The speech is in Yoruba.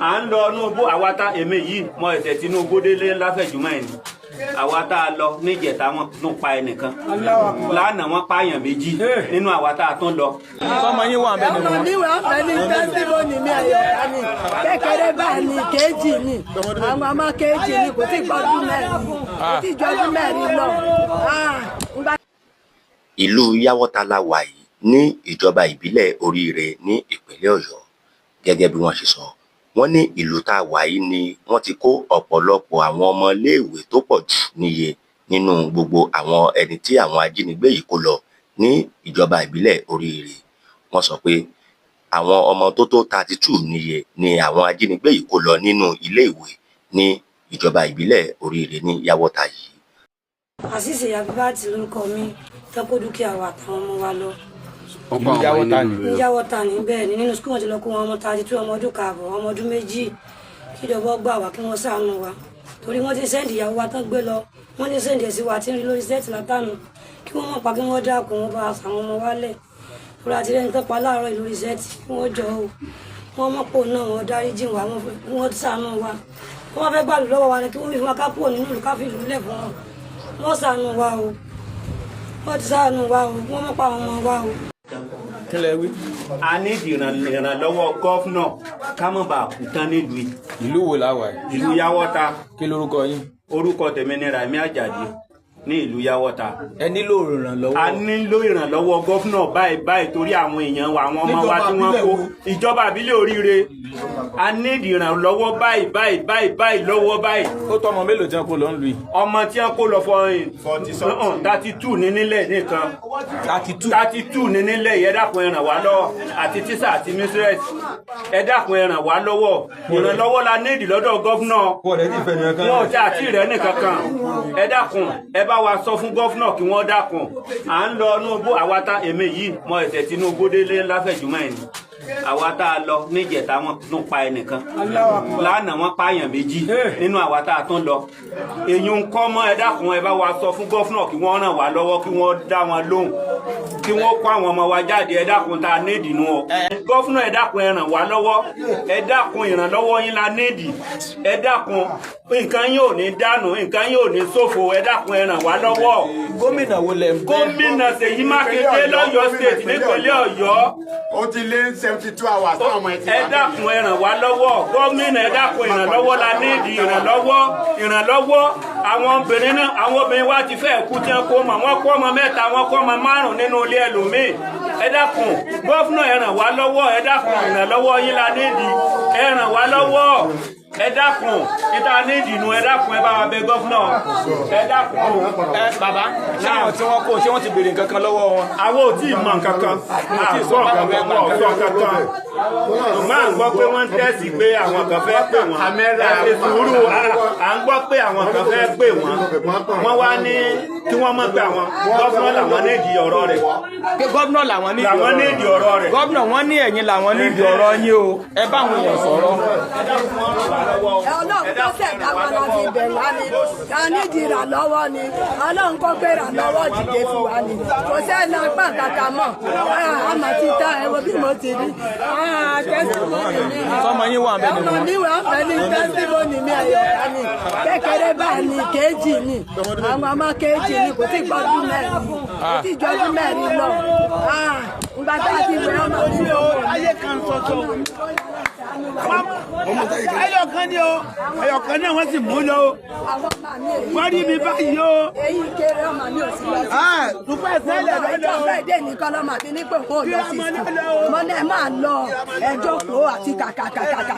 À ń lọ inú igbó. Àwa tá èmi yìí mọ ẹsẹ̀ Tinubu délé láfẹ̀júmọ́ ẹ̀ ni. Àwa tá a lọ níjẹta, wọn tún pa ẹnìkan. Lánàá, wọn pààyàn 2 nínú àwa tá a tún lọ. Sọmọ yín wà ń bẹ Ọmọ nínú. mi wà fẹ́ ní testimony mi ẹ̀yọ̀ mi kékeré báyìí ní kéjì ni. Àwọn ọmọ kéjì ni, kò tí ì gbọ́dún 4, kò tí ì jọdún 4 lọ. Ah, ngbà Ìlú Yàwọ́ta la wà yìí ní ìjọba ìbílẹ̀ Oríire ní ìpínlẹ̀ Ọ̀yọ́. Gẹ́gẹ́ bí wọ́n ṣe sọ, wọ́n ní ìlú tá a wà yìí ni wọ́n ti kó ọ̀pọ̀lọpọ̀ àwọn ọmọléèwé tó pọ̀ jù níye nínú gbogbo àwọn ẹni tí àwọn ajínigbé yìí kó lọ ní ìjọba ìbílẹ̀ Oríire. Wọ́n sọ pé àwọn ọmọ tó tó 32 níye ni àwọn ajínigbé yìí kó lọ nínú iléèwé ní ìjọba ìbílẹ̀ Oríire ní Yàwọ́ta yìí. Àṣìṣe Abibat lórúkọ mi. Tẹ́ kó dúkìá wa àtàwọn ọmọ wa lọ. Ìlú Yàwọ́ta ni. Ní Yàwọ́ta ní bẹ́ẹ̀ ni, nínú school wọn ti lọ kó wọn, ọmọ 32, ọmọ ọdún kààbọ̀, ọmọ ọdún 2. Kí ìjọba gbà wá, kí wọ́n ṣàánú wa, torí wọ́n ti send ìyàwó wa tán gbé lọ, wọ́n ti send ẹ̀ sí wa tí ń rí lórí set látànù. Kí wọ́n mọ̀ pa, kí wọ́n dákun, wọ́n bá àwọn ọmọ wa lẹ̀, torí àti rẹ́ni tán pa láàárọ̀ yìí lórí set. Kí wọ́n jọ o, wọ́n mọ̀ pò náà, wọ́n dáríjì wá, wọ́n ṣàánú wa. Wọ́n fẹ́ gbàlù lọ́wọ́ wa ni, kí wọ́n fi fún wa ká kúrò nínú ìlú, ká fi ìlú lẹ̀ fún wọn. Wọ́n ṣàánú wa o, wọ́n ti ṣàánú wa o, wọ́n mọ̀ pa àwọn ọmọ wa o. Kí lẹ wí? A ní ìrànlọ́wọ́ governor ká má bàa kú tán nílùú yìí. Ìlú wo la wà yìí? Ìlú Yàwọ́ta. Kí lorúkọ yín? Orúkọ tèmi ni Ràmí Àjàdí ní ìlú Yàwọ́ta. Ẹ nílò ìrànlọ́wọ́. A nílò ìrànlọ́wọ́ governor báyìí báyìí, torí àwọn èèyàn wa, àwọn ọmọ wa tí wọ́n kó, ìjọba àbílẹ̀ Oríire. A ní ìrànlọ́wọ́ báyìí báyìí báyìí báyìí lọ́wọ́ báyìí. Ó tọ́ ọmọ mélòó tí wọ́n kó lọ ń lu yìí? Ọmọ tí wọ́n kó lọ fọ 32 ní nílẹ̀ nìkan. 32. 32 ní nílẹ̀ yìí. Ẹ dákun, ẹ ràn wá lọ́wọ́, àti tíṣà àti mistress. Ẹ dákun, ẹ ràn wá lọ́wọ́. Ìrànlọ́wọ́ la nídìí lọ́dọ̀ governor. Wọn ò tí àti rẹ̀ nìkan kan. Ẹ dákun, ẹ bá wa sọ fún governor kí wọ́n dákun. À ń lọ inú igbó. Àwa tá èmi yìí mọ ẹsẹ̀ Tinubu délé láfẹ̀júmọ́ ẹ̀ ni. Àwa tá a lọ níjẹta, wọn tún pa ẹnìkan. Lánàá, wọn pààyàn 2 nínú àwa tá a tún lọ. Èyí ń kọ́ mọ́. Ẹ dákun, ẹ bá wa sọ fún governor kí wọ́n ràn wá lọ́wọ́, kí wọ́n dá wọn lóhùn, kí wọ́n kó àwọn ọmọ wa jáde. Ẹ dákun, tá a nídìí nù ọ. Governor, ẹ dákun, ẹ ràn wá lọ́wọ́. Ẹ dákun, ìrànlọ́wọ́ yín la nídìí. Ẹ dákun, nǹkan yín ò ní dànù, nǹkan yín ò ní ṣòfò. Ẹ dákun, ẹ ràn wá lọ́wọ́. Gómìnà wo lẹ ń bẹ̀? Gómìnà Ṣèyí Mákindé lọ́yọ̀ọ́ State, nípínlẹ̀ Ọ̀yọ́. Ó ti lé 72 hours táwọn ọmọ ẹ ti Ẹ dákun, ẹ ràn wá lọ́wọ́, gómìnà. Ẹ dákun, ìrànlọ́wọ́ la nídìí, ìrànlọ́wọ́, ìrànlọ́wọ́. Àwọn obìnrin náà, àwọn obìnrin wa ti fẹ́ kú tí wọ́n kó mọ̀. Wọ́n kó ọmọ 3, wọ́n kó ọmọ 5 nínú ilé ẹlòmíì. Ẹ dákun, governor, ẹ ràn wá lọ́wọ́. Ẹ dákun, ìrànlọ́wọ́ yín la nídìí. Ẹ ràn wá lọ́wọ́, ẹ dákun. Níta nídìí nu. Ẹ dákun, ẹ bá wa bẹ̀ governor. Ẹ dákun. Ẹ bàbá, ṣé àwọn tí wọ́n kó, ṣé wọ́n ti béèrè nǹkan kan lọ́wọ́ wọn? Àwọn ò tí ì mọ nǹkan kan, àgbọ̀ nǹkan kan, wọ́n ò sọ nǹkan kan. Ṣùgbọ́n à ń gbọ́ pé wọ́n ń tẹ̀sí pé àwọn kan fẹ́ pè wọ́n. Ẹ ṣe sùúrù. À ń gbọ́ pé àwọn kan fẹ́ pè wọ́n. Wọ́n wá ní kí wọ́n mọ̀ pé àwọn governor làwọn nídìí ọ̀rọ̀ rẹ̀. Pé governor làwọn nídìí Làwọn ọ̀rọ̀. nídìí ọ̀rọ̀ rẹ̀. Governor, wọ́n ní ẹ̀yin làwọn nídìí ọ̀rọ̀ yín o. Ẹ bá àwọn èèyàn sọ̀rọ̀. Ọlọ́run tó ṣẹ̀dá wa la fi bẹ̀ wá ni. A nídìí ìrànlọ́wọ́ ni. Ọlọ́run kó gbé ìrànlọ́wọ́ dìde fún wa ni. Kò sẹ́ni apá kàkà mọ́ àmọ́ ti ta. Ẹ wo bí mo ti rí testimony mi. Sọmọ yín wà ń bẹ nínú. Ọmọ mi wà fẹ́ ní testimony mi ẹ̀yọ̀ mi kékeré báyìí ní kéjì ni. Àwọn ọmọ kéjì ni, kò tí ì gbọ́dún 4, kò tí ì jọdún 4 lọ. Ngbà tá a ti wẹ̀ ọmọ mi ò Ayé kan ṣoṣo, ẹyọ kan ni o, ẹyọ kan náà wọ́n sì mú lọ o. Àwọn ọmọ mi èyí Wọ́n rí mi báyìí o. Èyí kéré, ọmọ mi ò sí lọ sí. Dúpẹ́ sẹ́lẹ̀ Ìjọ lọ́dọ̀. Friday nìkan lọ́mọ àti nípò kó lọ sí school. Mo ní ẹ máa lọ, ẹ jókòó àti kàkàkàkà.